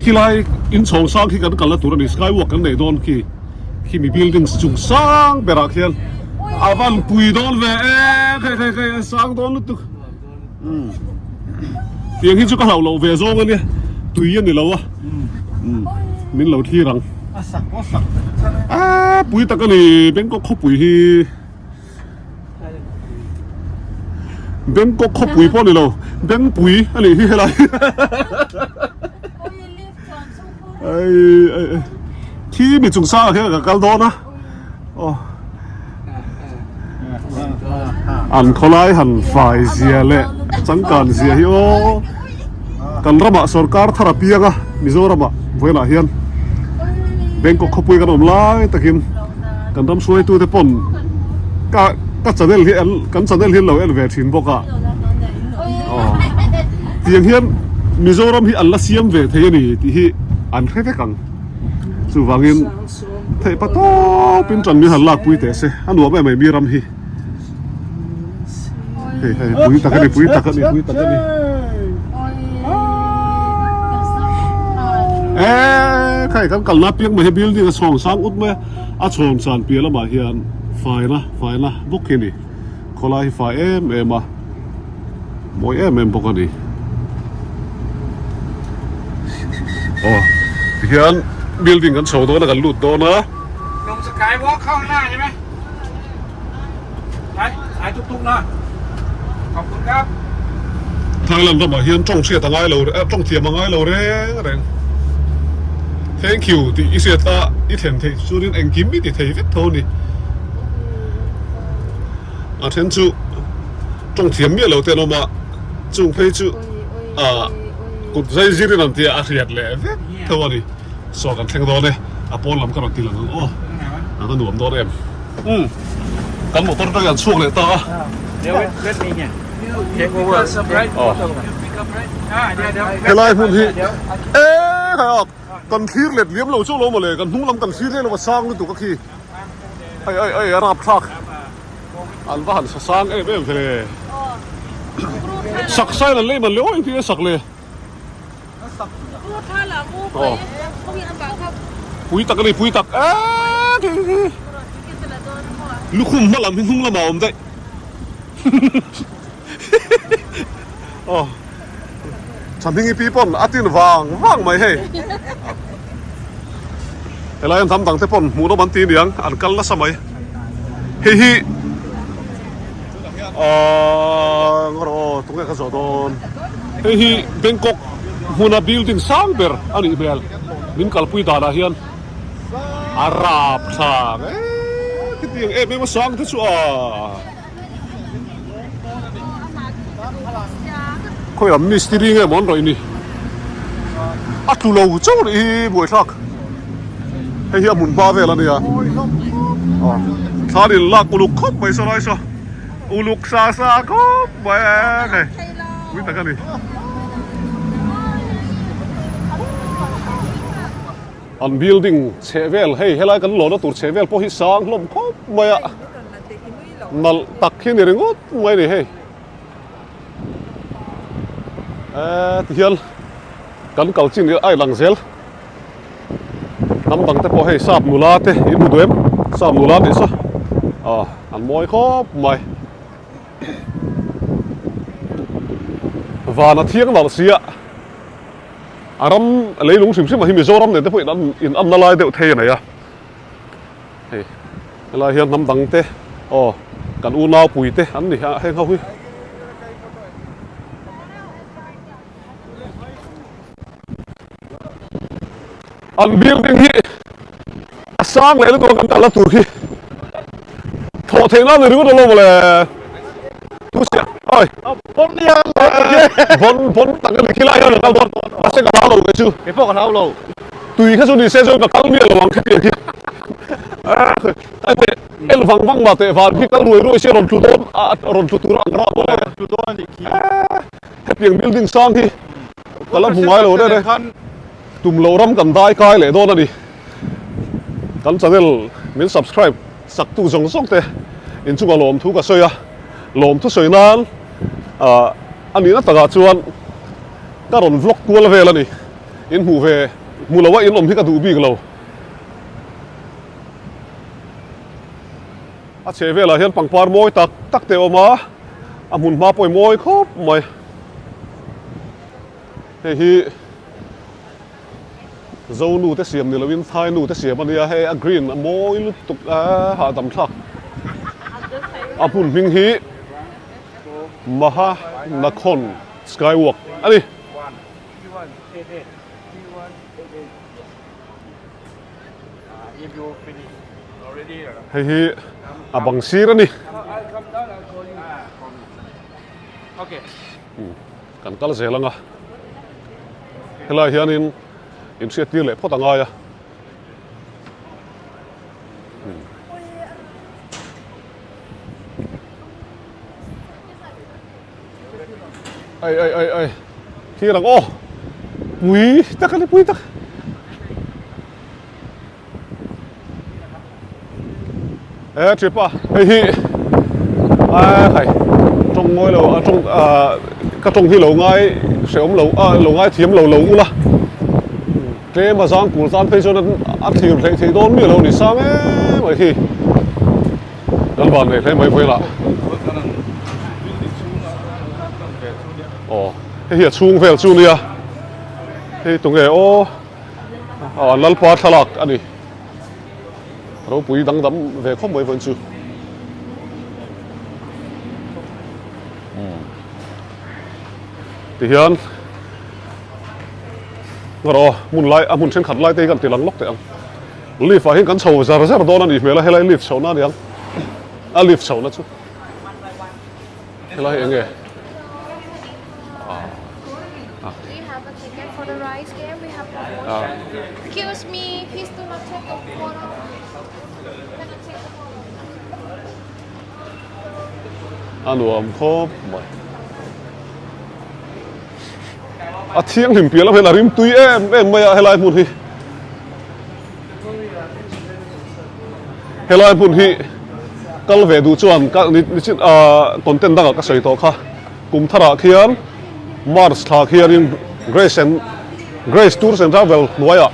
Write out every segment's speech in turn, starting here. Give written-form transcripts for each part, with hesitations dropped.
Khilai inchhawng sang khi kan kalna tur a ni, sky walk kan neih dawn khi, khimi buildings chung sang berah khian a van pui dawn ve e, khai khai khai a sang dawn lutuk umm tiang hi chu ka hlauh loh ve zawng a nia, tui a ni lo a umm min lo thlir ang a pui tak a ni Bangkok khawpui hi. Bangkok khawpui pawh ni lo Bengpui a nih hi helai ai ai ai khi mi chung sang ah khian ka kal dawn a aw an khawlai han fai zia leh changkan zia hi aw kan ramah sorkar thar a piang a Mizoramah vawilah hian Bangkok khawpui kan awm lai takin. Kan ram hruaitute pawn ka ka channel hi an kan channel hi an lo en ve thin bawk a aw tiang hian Mizoram hi an la siam ve thei a ni tih hi an hre vek ang chuvangin theih pa tawpin tan min han lakpui teh se a nuam em mai mi ram hi hei hei pui tak a ni pui tak a ni pui tak a ni eee khai kan kalna piang mai hi building a chhawng sang ut mai a a chhawm san piah lamah hian faina faina bawk hi a ni khawlai hi fai em em a mawi em em bawk a ni aw tihian building kan chho dawn a kan lut dawn a. Thailand ramah hian tawng hriat a ngai lo tawng thiam a ngai lo reng reng. Thank you tih i hriat a i thlen theih chuanin engkim i ti thei vek tho a ni. A then chu tawng thiam miah lo te an awm a, chung phei chu ah kut zai zirin an tia a hriat leh vek tho a ni. Saw kan thleng dawn e, a pawn lam ka rawn ti lang ang aw, a va nuam dawn em. Umm kan motor te an chhuak leh ta a. Helai hmun hi eee khai a kan thlir let liam lo chu lo mawle kan hnung lam kan thlir leh lo a sang lutuk a khi ai ai ai a rapthlak an va han sa sang em em ve le sak sain an lei man le aw engtin nge sak le. Pui tak a ni pui tak eee khi khi lukhum hma lam hi hnung lamah a awm daih aw Thamhingi pi pawn a tin vang vang mai hei helai an hnam dang te pawn hmuh nawm an ti aniang an kal nasa mai hei hi Aaa ngaw rawh aw tunge ka zawh dawn hei hi Bangkok hmuna building sang ber a nih hmel min kalpui danah hian a rap thlak eee khitiang em em a sang te chu aa khawi lam mistiri nge maw an rawih ni a tlu lo chauh a nih hi buaithlak. Hei hi a hmun hma vel a nia aw thlan in lak uluk khawp mai saw lai saw uluk sa sa khawp mai hei pui tak a ni. An building chheh vel hei helai kan lawna tur chheh vel pawh hi sang hlawm khawp mai a nalh tak hi ni ringawt mai a ni hei eee tihian kan kal chin hi a inang zel. Hnam dang te pawh hei sap nula te in hmu duh em sap nula tih saw aw an mawi khawp mai van a thiang nalh si a a ram leilung hrim hrim ah hi Mizoram nen te pawh in an in anna lai deuh thei a nei a hei helai hian hnam dang te aw kan unau pui te an ni a heng ho hi. An building hi a sang leh lutuk a kan kalna tur hi thawh theih nan ni ringawt alo mawle tu siah oi bon bon tak a ni khilai hian ka kal dawn mahse ka hlau lo ve chu kei pawh ka hlau lo tui kha chu ni se chuan ka kal miah lo ang khitiang hi a teh en vang vang mah teh van khi kal ruai ruai sia rawn tlu dawn a rawn tlu tur ang rah mawle tlu dawn a nih khi hetiang building sang hi Ka la hmu ngai lo reng e. Tum loh ram kan dai kai leh dawn a ni. Kan channel min subscribe sak tu zawng zawng te inchunga lawmthu ka sawi a. Lawmthu sawi nan ah a nihna takah chuan ka rawn vlog kual vel a ni. In hmuh ve hmu lo a in awm hi ka duh bik lo. A chheh velah hian pangpar mawi tak tak te a awm a, a hmun hma pawh hi mawi khawp mai. Hei hi Zonu te siam ni loin Thainu te siam a nia, hei a green a mawi lutuk a hahdam thlak. A hmun hming hi Maha Nakhon Skywalk a ni. Hei hi a bang sir a ni. Kan kal zel ang a, helai hianin inhriattir leh phawt a ngai a. Ai ai ai ai thlir ang aw pui tak a ni pui tak. He trip a hei hi a khai tawng ngawi lo a tawng ah ka tawng hi lo ngai hrehawm lo a lo ngai thiam lo lo ula tlem a zang kul tan phei chuan a thlir hleih theih dawn miah lo ni sang em mai khi kan van nei hle mai vawilah aw hei hi a chhung vel chu nia hei tunge aw. Aw an lalpa thlalak a ni. Ropui dangdam ve khawp mai vawiin chu. Tihian ngarawh hmun lai a hmun thenkhat lai te hi kan ti lang lawk teh ang. Lift ah hian kan chho zar zar dawn a nih hmel a helai lift chhohna a ni ang. A lift chhohna chu helai hi eng nge? A nuam khawp mai. A thianghlim piah lam hian a rim tui em em mai a helai hmun hi. Helai hmun hi kal ve duh chuan ka ni ah content dangah ka sawi tawh kha. Kum tharah khian March thla khianin Grace and Grace Tours and Travel hnuaiah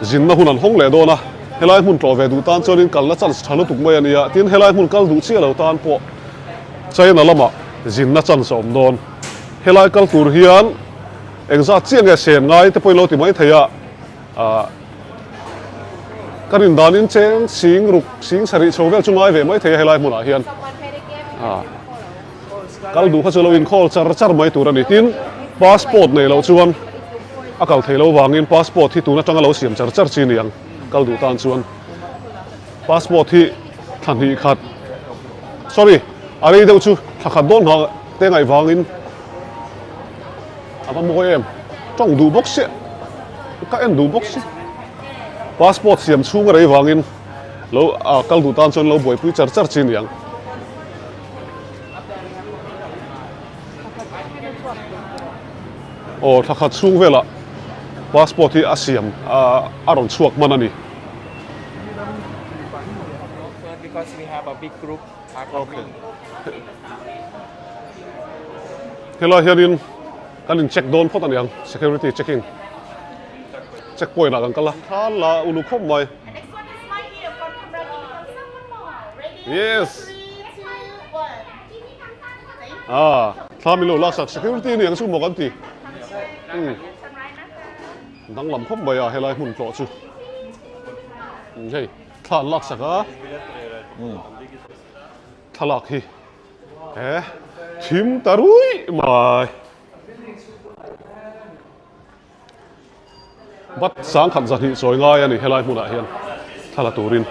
zinna hun an hawng leh dawn a, helai hmun tlawh ve duh tan chuanin kalna chance tha lutuk mai a nia, tin helai hmun kal duh chiah lo tan pawh China lamah zinna chance a awm dawn. Helai kal tur hian engzat chiah nge sen ngai te pawhin lo ti mai thei a, ah ka rin danin cheng sing ruk sing sarih chho vel chu ngai ve mai thei a helai hmunah hian. Ah. Kal duh kha chu lo inkhawl char char mai tur a ni. Tin, passport nei loh chuan a kal thei lo vangin passport hi tun atanga lo siam char char chi ni ang kal duh tan chuan. Passport hi thla hnih khat, sorry, a rei deuh chu thla khat dawn nghah te ngaih vangin a va mawi em. Tawng duh bawk si, ka en duh bawk si. Passport siam chhung a rei vangin lo kal duh tan chuan lo buaipui char char chi ni ang. Aw thla khat chhung velah passport hi a siam a rawn chhuak hman a ni. Helai hianin kan in check dawn phawt a niang security checking check point ah kan kal a. Thla la uluk khawp mai. Yes. Ah, thla min lo lak sak security ni ang chu maw kan ti. Hmm. Danglam khawp mai a helai hmun tlawh chu. Hmm, hei, thla an lak sak a. Hmm. Thlalak hi. Eh, thim ta rui mai. Bat sangkhat zahnih chawi ngai a ni helai hmunah hian thla la turin.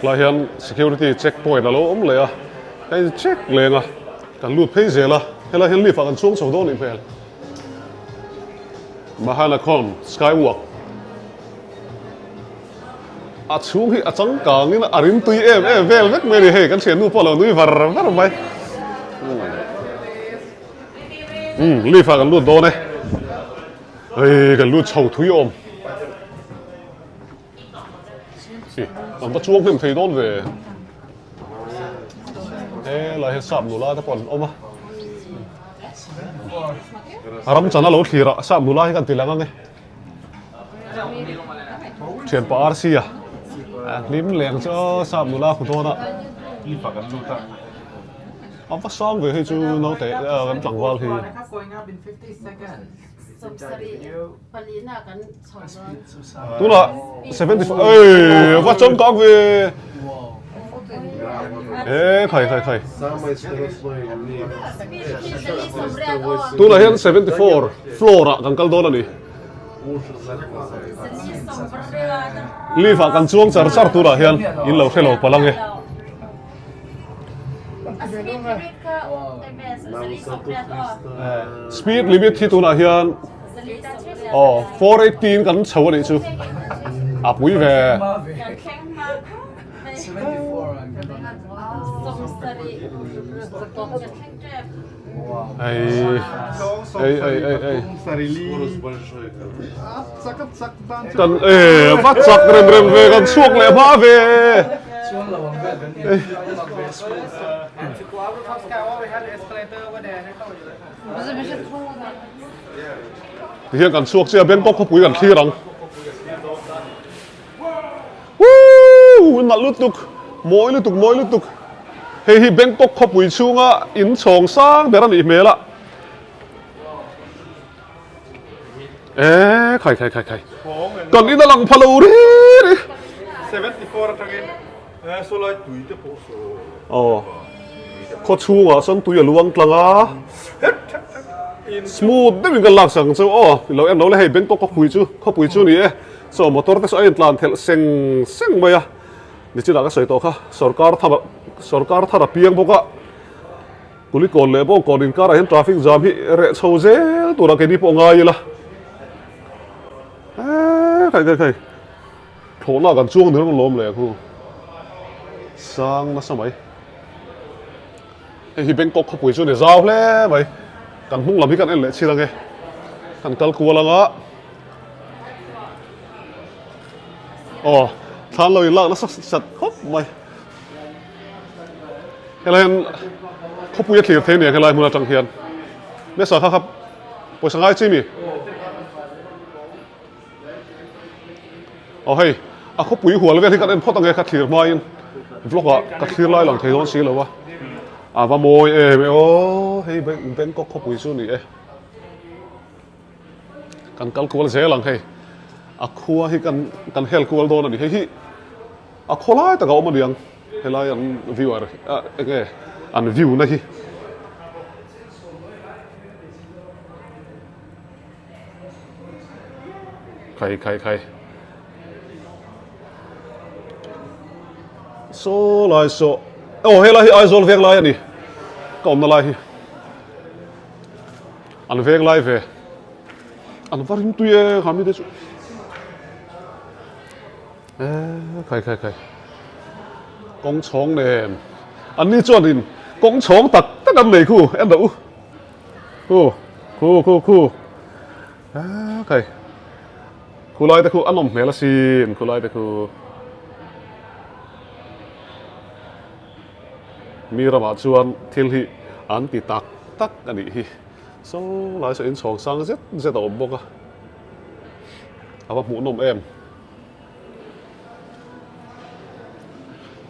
Tlai hian security check point a lo awm leh a, ka in check leng a, kan lut phei zel a, helai hian lift ah kan chhung chho dawn nih hmel. Mahanakhon Skywalk a chhung hi a changkangin a rim tui em em vel vek mai a ni hei kan thiannu pawh a lo nui var var mai umm lift ah kan lut dawn e. Hei kan lut chho thui awm. An va chuang hnem thei dawn ve. Helai hian sap nula te pawh an awm a. A ram chan a lo thlir a, sap nula hi kan ti lang ang e. Thianpa RC a hlim leng chu sap nula khu dawn a. A va sang ve hei chu naute kan tlangval hi. Tunah 75 ei va changkang ve e khai khai khai tunah hian 74 floor ah kan kal dawn a ni lift ah kan chuang char char tunah hian in lo hre lo palh ang e. Speed limit hi tunah hian aw 418 kan chho a nih chu a pui ve. Ei ei ei ei ei Kan e va chak rem rem ve kan chhuak leh hma ve. Tihian kan chhuak chiah Bangkok khawpui kan thlir ang. Woo! Nalh lutuk, mawi lutuk, mawi lutuk. Hei hi Bangkok khawpui chhunga in chhawng sang ber a nih hmel a. E khai khai khai khai. Kan in a lang pha lo ri ri. 74 atangin sawlai tui te pawh saw. Aw. Khaw chhungah sawn tui a luang tlang a. Smooth deuhin kan lak sak ang chu aw. I lo en lo le hei Bangkok khawpui chu khawpui chu ni e. Chaw motor te chu a intlan thelh seng seng mai a. Nichinah ka sawi tawh kha sorkar thar sorkar thar a piang bawk a. Kulikawn leh Bawngkawn inkarah hian traffic jam hi reh chho zel turah keini pawh ngai ila. Eee khai khai khai thlawhna kan chuang ni reng lawm leh khu sang nasa mai. Hei hi Bangkok khawpui chu ni zau hle mai. Kan hnung lam hi kan en leh chhin ange. Kan kal kual anga. Aw thlan lo in lak nasa sat khawp mai. Helai hian khawpui a thlir thei nia helai hmun atang hian nasa kha kha pawisa ngai chi mi aw hei a khawpui hual vel hi kan en phawt ange kha thlir hmain vlog ah ka thlir lai lang thei dawn si lo a a va mawi em e aw hei Bangkok khawpui chu ni e. Kan kal kual zel ang hei. A khua hi kan kan hel kual dawn a ni. Hei hi a khaw lai tak a awm a niang helai an viewer ah eng nge an view na hi. Khai khai khai. Saw lai saw. Aw helai hi Aizawl veng lai a ni. Ka awmna lai hi. An veng lai ve. An va ring tui e kha mite chu. E khai khai khai. Kawng chhawng nen. An ni chuan in kawng chhawng tak tak an nei khu en rawh u. Khu khu khu khu. E khai. Khu lai te khu an awm hmel asin khu lai te khu. Mi ramah chuan thil hi an ti tak tak a nih hi. Saw lai saw inchhawng sang zet zet a awm bawk a, a va hmuhnawm em.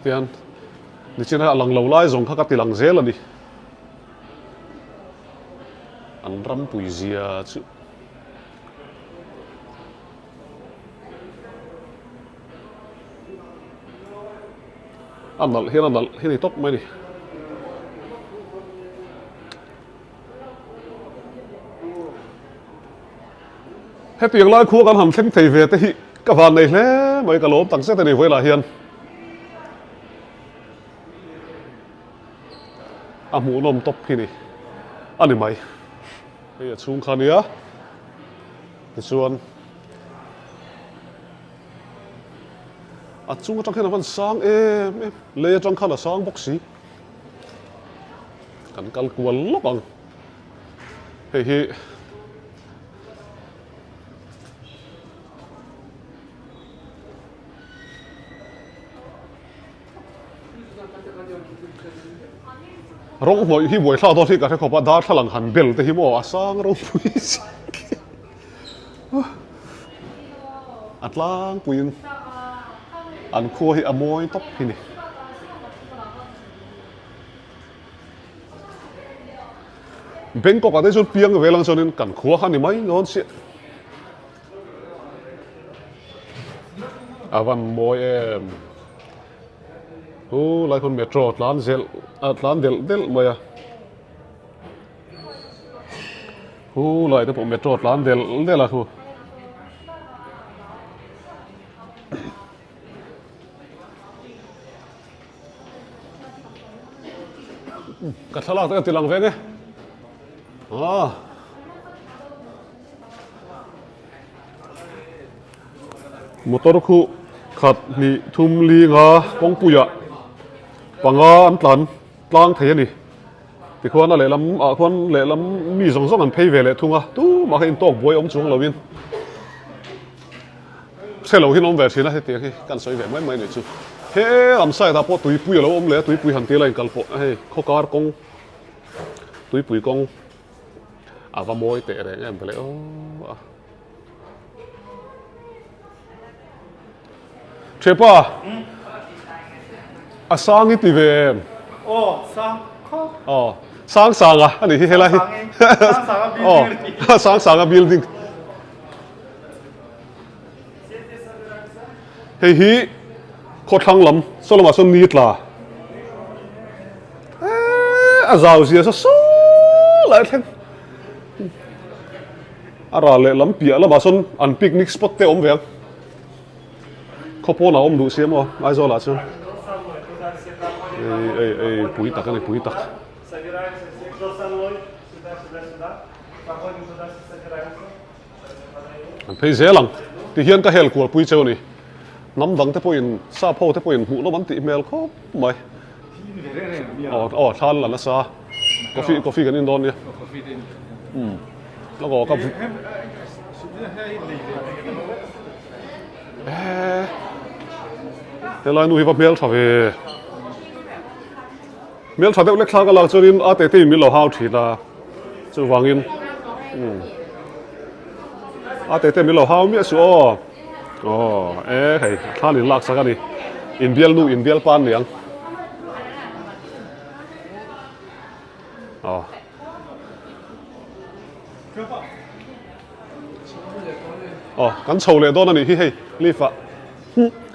Tihian nichina a lang lo lai zawng kha ka ti lang zel a ni. An rampui zia chu. A nalh hian a nalh hi ni tawp mai a ni. Hetiang lai khua kan han thleng thei ve te hi ka van nei hle mai ka lawm tak zet a ni vawilah hian. A hmuhnawm tawp hi ni a ni mai. Hei a chhung kha a nia tichuan. A chung atang hian a van sang em em, lei atang khan a sang bawk si. Kan kal kual lawk ang. Hei hi. Rawng hnawih hi buaithlak dawn hi ka hre khawp a, darthlalang han bel te hi maw a sang ropui si a tlangpuiin an khua hi a mawi tawp hi ni. Bangkok ah te chuan piang vel ang chuanin kan khua kha ni mai dawn chiah. A van mawi em. Hu lai khawn metro tlan zel a tlan delh delh mai a. Hu lai te pawh metro tlan delh delh a thu. Ka thlalak te ka ti lang ve nge. Ah. Motor khu khat hnih thum li nga kawngpuiah panga an tlan tlang thei a ni. Tikhuan a lehlam ah khuan lehlam mi zawng zawng an phei ve leh thung a, tumah kha intawk buai awm chuang loin hre lo hian awm ve thin a, hetiang hi kan sawi ve mai mai nih chu. He lam side ah pawh tuipui a lo awm leh a, tuipui han tila inkal pawh hei khawkar kawng tuipui kawng. A va mawi teh reng em vele aw a. Thianpa a sang i ti ve em? Aw sang khawp. Aw sang sanga a nih hi helai hi. Sang sanga building. Aw sang sanga building. Hei hi khawthlang lam saw lamah sawn ni tla eee a zau zia sa saw lai thleng a ral leh lam piah lamah sawn an picnic spot te a awm ve ang khawpawn ah a awm duh si emaw Aizawl ah chuan ei ei ei pui tak a ni pui tak. An phei zel ang ti hian ka hel kual pui cheu a ni. Hnam dang te pawhin sap ho te pawhin hmuh nawm an tih hmel khawp mai. Aw aw thla an la nasa coffee coffee kan in dawn nia. Umm lawk aw ka eee helai nu hi va hmel tha ve. Hmel tha deuh lek thlak a lak chuanin a tete in min lo hau thin a. Chuvangin umm a tete min lo hau miah suh aw. Aw e hei thlan in lak sak a ni. Inbial nu inbial pa an ni ang. Aw. Aw kan chho leh dawn a nih hi hei lift ah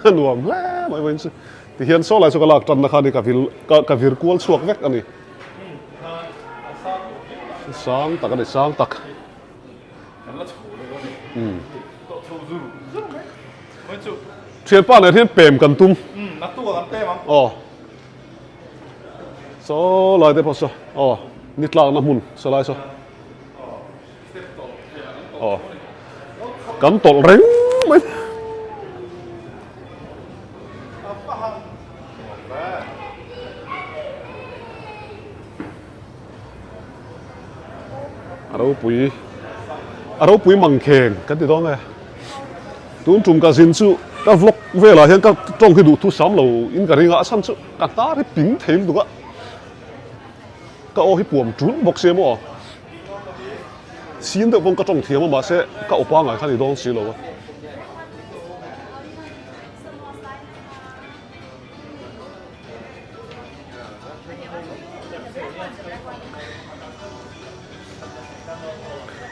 a nuam hle mai vawiin chu. Tihian saw lai chu ka lak tanna kha a ni ka vil ka vir kual chhuak vek a ni. Sang tak a ni sang tak. Thianpa nen hian pem kan tum. Aw. Saw lai te pawh saw aw ni tlakna hmun saw lai saw. Aw. Kan tawlh reng mai. A ropui a ropui mangkheng kan ti dawn e. Tun tum ka zin chu ka vlog velah hian ka tawng hi duh thu sam lo in ka ring a, a chhan chu ka hnar hi ping thei lutuk a. Ka aw hi puam tul bawk sia maw? Sin deuh pawn ka tawng thiam a mahse ka aw pangai kha ni dawn si lo a.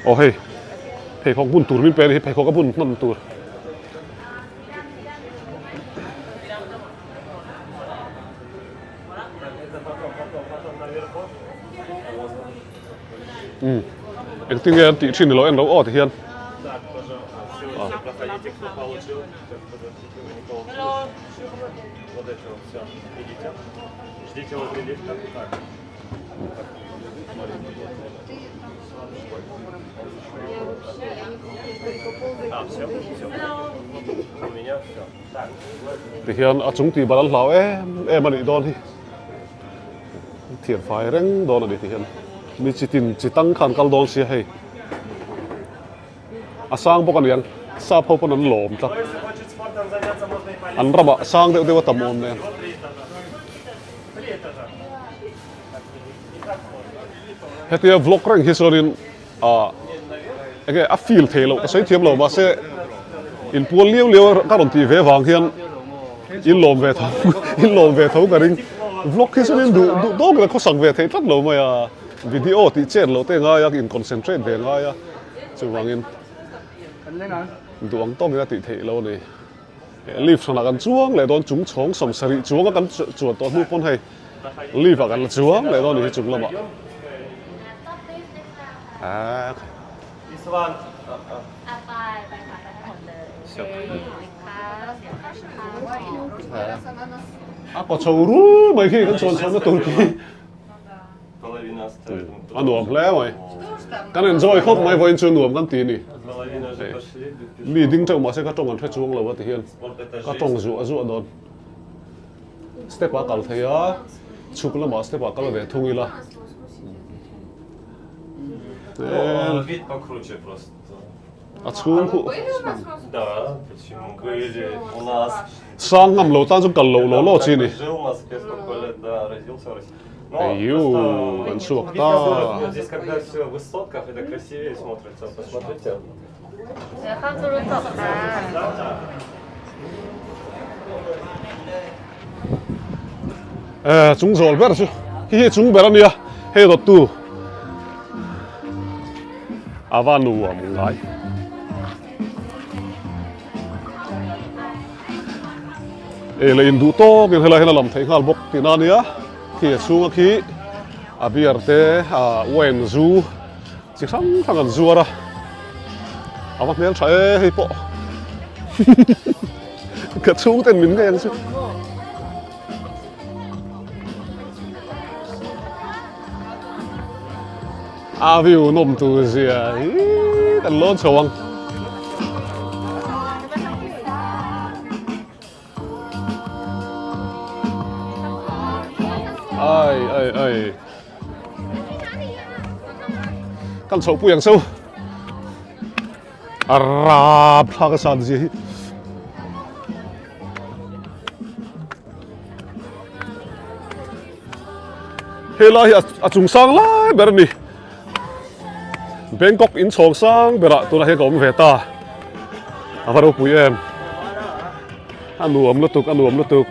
Aw hei pheikhawk bun tur min pe a ni hi pheikhawk a bun hman tur. Umm engtin nge an tih thin nilo en lo aw ti hian Ti hian a chung tih bal an hlau em em a nih dawn hi. Thian fai reng dawn a ni ti hian mi chi tin chi tang khan kal dawn sia hei. A sang bawk a niang sap ho pawn an lawm tlat. An ramah sang deuh deuh a tam awm nen. Hetia vlog reng hi chuanin ah enge a feel thei loh ka sawi thiam lo mahse inpual liau liau a ka rawn tih ve vang hian in lawm ve tho in lawm ve tho ka ring. Vlog hi chuanin duh duh tawk in a khawsak ve thei tlat lo mai a, video tih chet loh te ngai a in concentrate ve ngai a chuvangin duh ang tawkin a tih theih loh a ni. Lift hranah kan chuang leh dawn chung chhawng 70 chuanga kan chuan tawh hnu pawn hei lift ah kan la chuang leh dawn a ni hi chung lamah. A kaw chho rul mai khi kan chuan chhohna tur khi. A nuam hle mai. Kan enjoy khawp mai vawiin chu nuam kan ti a ni. Mi ding teuh mahse ka tawng an hre chuang lo a ti hian ka tawng zuah zuah dawn. Step ah kal thei a, chhuk lamah step ah kal ve thung ila. A chhung khuh. Sang ngam lo tan chu kal loh law law chi a ni. Eiu, kan chhuak ta. Chung zawl ber chu hi hi chung ber a nia hei dawttu a va nuam ngai. Ei leh induh tawkin helai hian a lam theih nghal bawk tihna a nia khi a chhunga khi a beer te ah wine zu chi hrang hrang an zuar a a va hmeltha e hei pawh ka chhung ten min ngei ang chu. A view nawm tur zia hi kan lawn chho ang. Ai ai ai. Kan chho pui ang cheu. A rap thlak a san zia hi. Helai hi a chung sang lai ber a ni. Bangkok in chhawng sang berah tunah hian ka awm ve ta. A va ropui em. A nuam lutuk a nuam lutuk.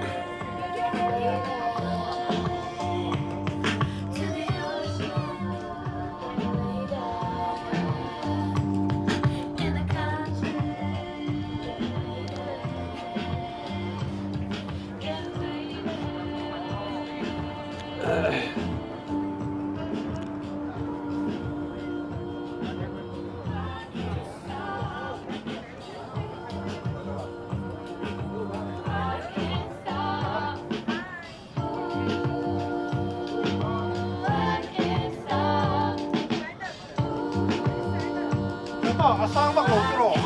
A sang vak lo chu rawh.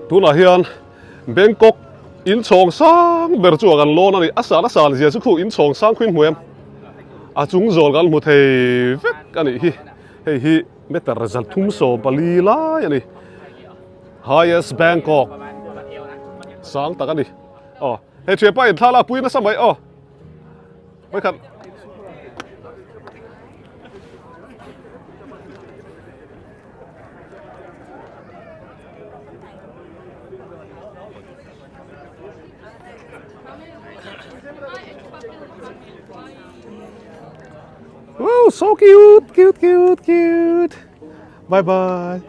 Tunah hian Bangkok inchhawng sang ber chu a kan lawn a ni. A san a san zia chu khu inchhawng sang khuin hmu em? A chung zawl kan hmu thei vek a nih hi. Hei hi meter 340 lai a ni. Highest Bangkok sang tak a ni. Aw hei thianpa in thla lak pui nasa mai aw. Vawikhat Wow, so cute, cute, cute, cute. Bye bye.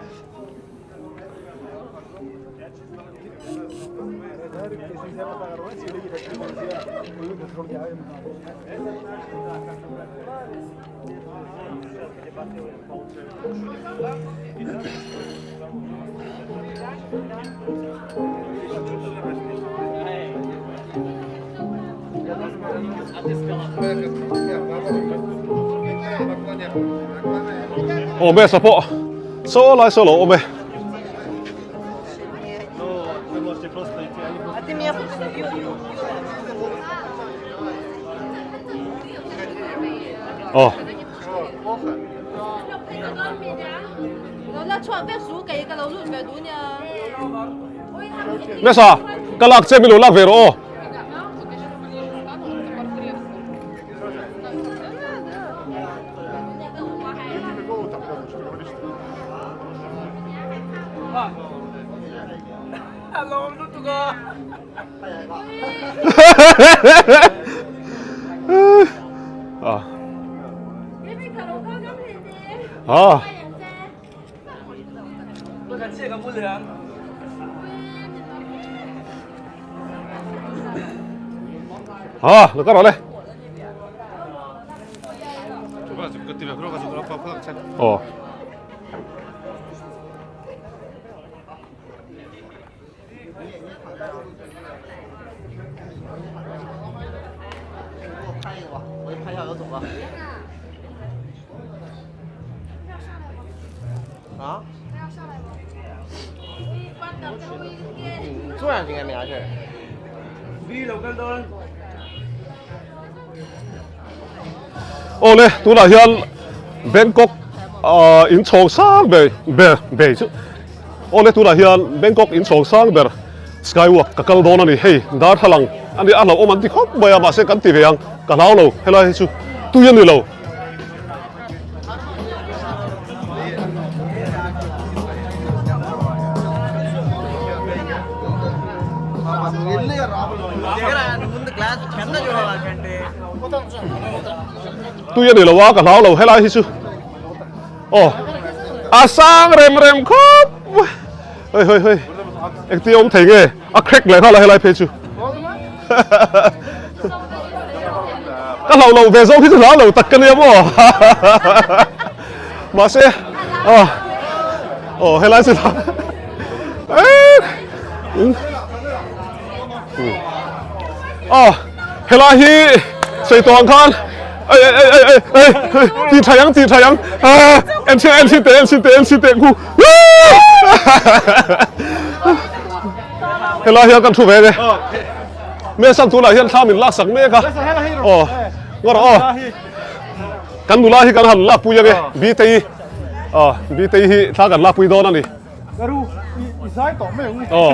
Awm e sapawh saw lai saw lo awm e. Aw. Nasa ka lak che milo lak ve rawh aw. Ah. Ah, lo ka rawh le. Aw. Awle tunah hian Bangkok ah inchhawng sang ber ber ber chu Awle tunah hian Bangkok inchhawng sang ber skywalk ka kal dawn a ni hei darthlalang a ni a hlauhawm an ti khawp mai a mahse kan ti ve ang ka hlau lo helai hi chu tui a ni lo. Tui a ni lo a ka hlau lo helai hi chu aw a sang rem rem khawp hei hei hei engtin awm thei nge a crack leh nghal a helai phei chu ka hlau lo ve zawng hi chu hlau lo tak ka nia maw mahse aw aw helai chu aw helai hi sawi tawh ang khan ei ei ei ei ei ei ti tha yang ti tha yang en chhin en chhin teh en chhin teh en chhin teh khu helai hian kan thu ve nge me sang tunah hian thla min lak sak mek a aw ngawr aw kan nula hi kan han lak pui ange btei aw btei hi thla kan lak pui dawn a ni aw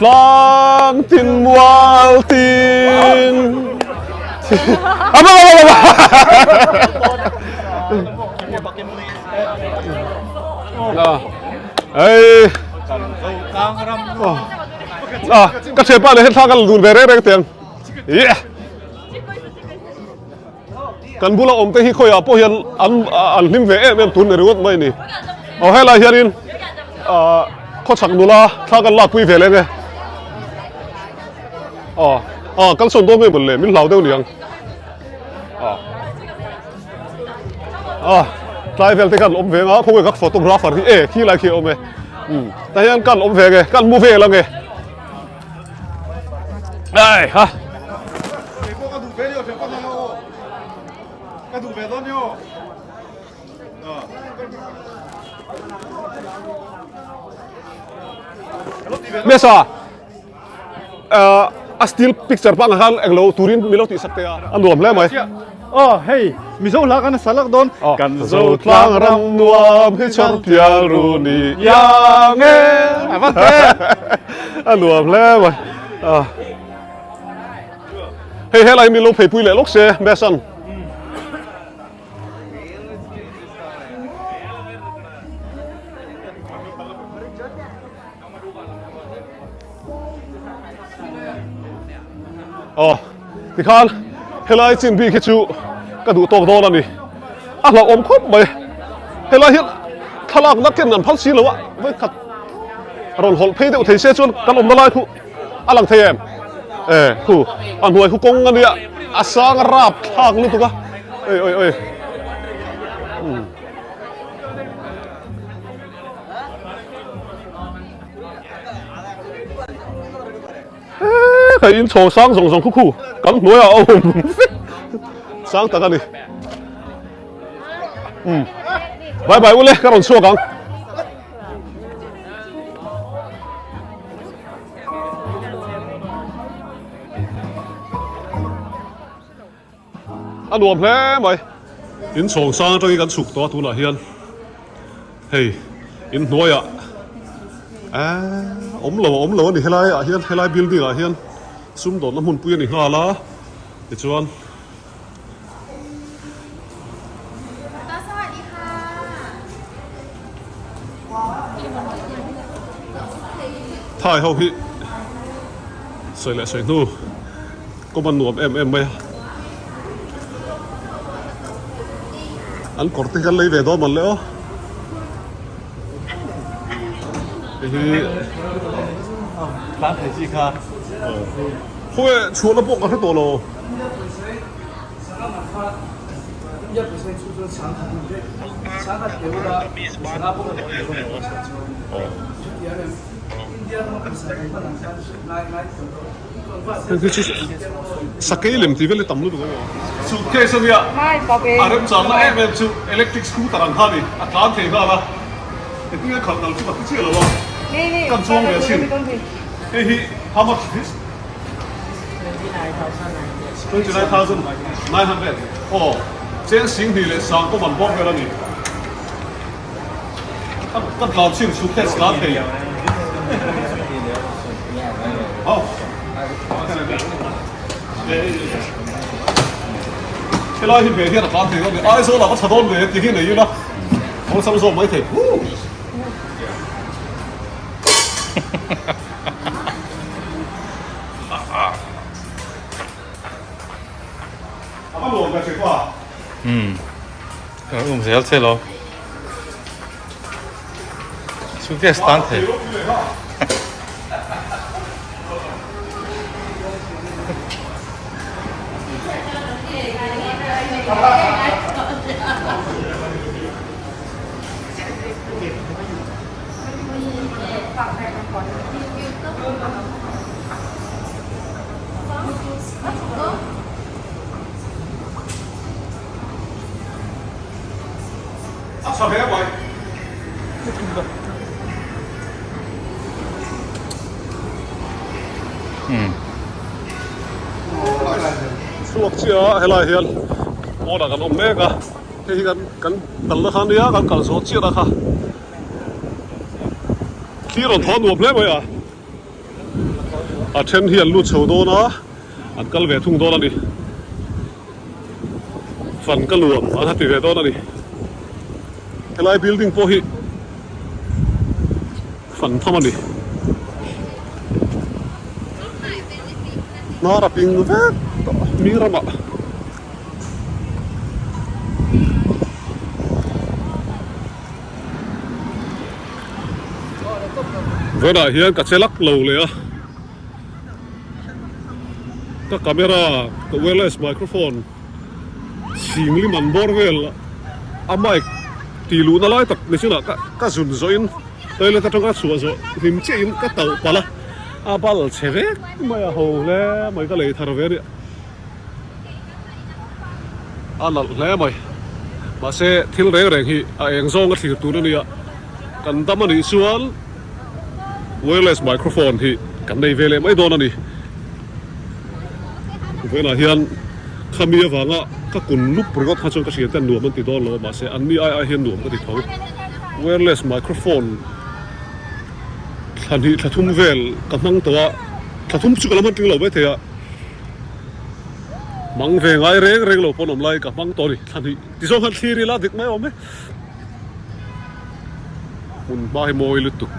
tlang tin mual tin aba aba aba Ei. À, ka thianpa leh thla kan dun ve reng reng tiang. Yeah. Kan bula awm te hi khawiah pawh hian an an hlim ve em em tun ni ringawt mai ni. Aw helai hianin ah khawchhak nula thla kan lakpui ve leng e. Aw ah kal sawn dawn ngei mawn le min hlau deuh niang. Ah. Ah, tlai vel te kan awm ve nga khawnge ka photographer hi e khi lai khi awm e um ta hian kan awm ve nge kan mu vel ange ai ha. Ka duh ve dawn nio. Mesa a still picture pang khan englo turin milo tih sak te a a nuam hle mai. Oh hei Mizo hla kan sa lak dawn. Kan zo tlang ram nuam hi chhawr pial ru ni yang e. A va te. A nuam hle mai. Hei helai milo pheipui leh lawk se Mesan. Aw tikhan helai chin bik hi chu ka duh tawk dawn a ni a hlauhawm khawp mai helai hi thlalak na ken an phal si lo a vawikhat rawn hawlh phei deuh thei se chuan kan awmna lai khu a lang thei em e khu a hnuai khu kawng a nia a sang a rap thlak lutuk a oi oi oi umm. Hei in chho sang zawng zawng khu khu kan hnuaiah a awm vek sang tak a ni umm bye bye ule ka rawn chhuak ang. A nuam hle mai. In chhawng sang atangin kan chhuk tawh a tunah hian hei in hnuaiah eee awm lo a awm lo a ni helai ah hian helai building ah hian sumdawnna hmunpui a ni nghal a tichuan. Thai ho hi sawi leh sawi hnu kawm a nuam em em mai a an kawr te hi kan lei ve dawn man le aw hei hi khawnge chhuahna pawh ka hre tawh lo. Sakei lem tih vel hi tam lutuk a maw? Suitcase a nia, a remchangna em em chu electric scooter ang kha a ni, a tlan thei nghal a, heti nge khalh dal chu ka hre chiah lo a, kan chuang ve asin, hei hi how much is this? 29,900 aw cheng sing hnih leh sang pawh man bawk vel a ni ka tlan chin suitcase tlan thei aw helai hi ve hian a tlan thei dawn a ni Aizawl ah ka tha dawn ve ti hi nei ila awlsam zawk mai thei. Umm ka um zel che lo suitcase tan thei A tha hle mai. Chhuak chiah a helai hian pawnah kan awm mek a hei hi kan kan kalna kha ania kan kal zawh chiah na kha. Thli rawn thaw nuam hle mai a, a then hi an lut chho dawn a, an kal ve thung dawn a ni. Fan ka nuam an ha ti ve dawn a ni. Helai building pawh hi fan tham a ni. Hnar a ping vek tawh a, mi ramah. Vawiinah hian ka che lak lo leh a, ka camera ka wireless microphone chhing lim an bawr vel a mic tih luhna lai tak ni chinah ka ka zun zawhin toilet atanga chhuah zawh hlim chiahin ka tauh palh a, a bal chhe vek mai a ho hle mai ka lei thar ve a nia. A nalh hle mai. Mahse thil reng reng hi a eng zawng a thlir tur a nia. Kan dam a nih chuan wireless microphone hi kan nei ve leh mai dawn a ni. Vawiinah hian khami avanga ka kun lup ringawt kha chuan ka hriat hian nuam an ti dawn lo a mahse an mi ai ai hian nuam ka ti tho. Wireless microphone thla hnih thla thum vel ka hmang tawh a, thla thum chu ka la hman tling lo maithei a. Hmang ve ngai reng reng lo pawn awm lai ka hmang tawh a ni. Thla hnih ti zawng khan thlir ila dik mai awm e. Hmun hma hi mawi lutuk.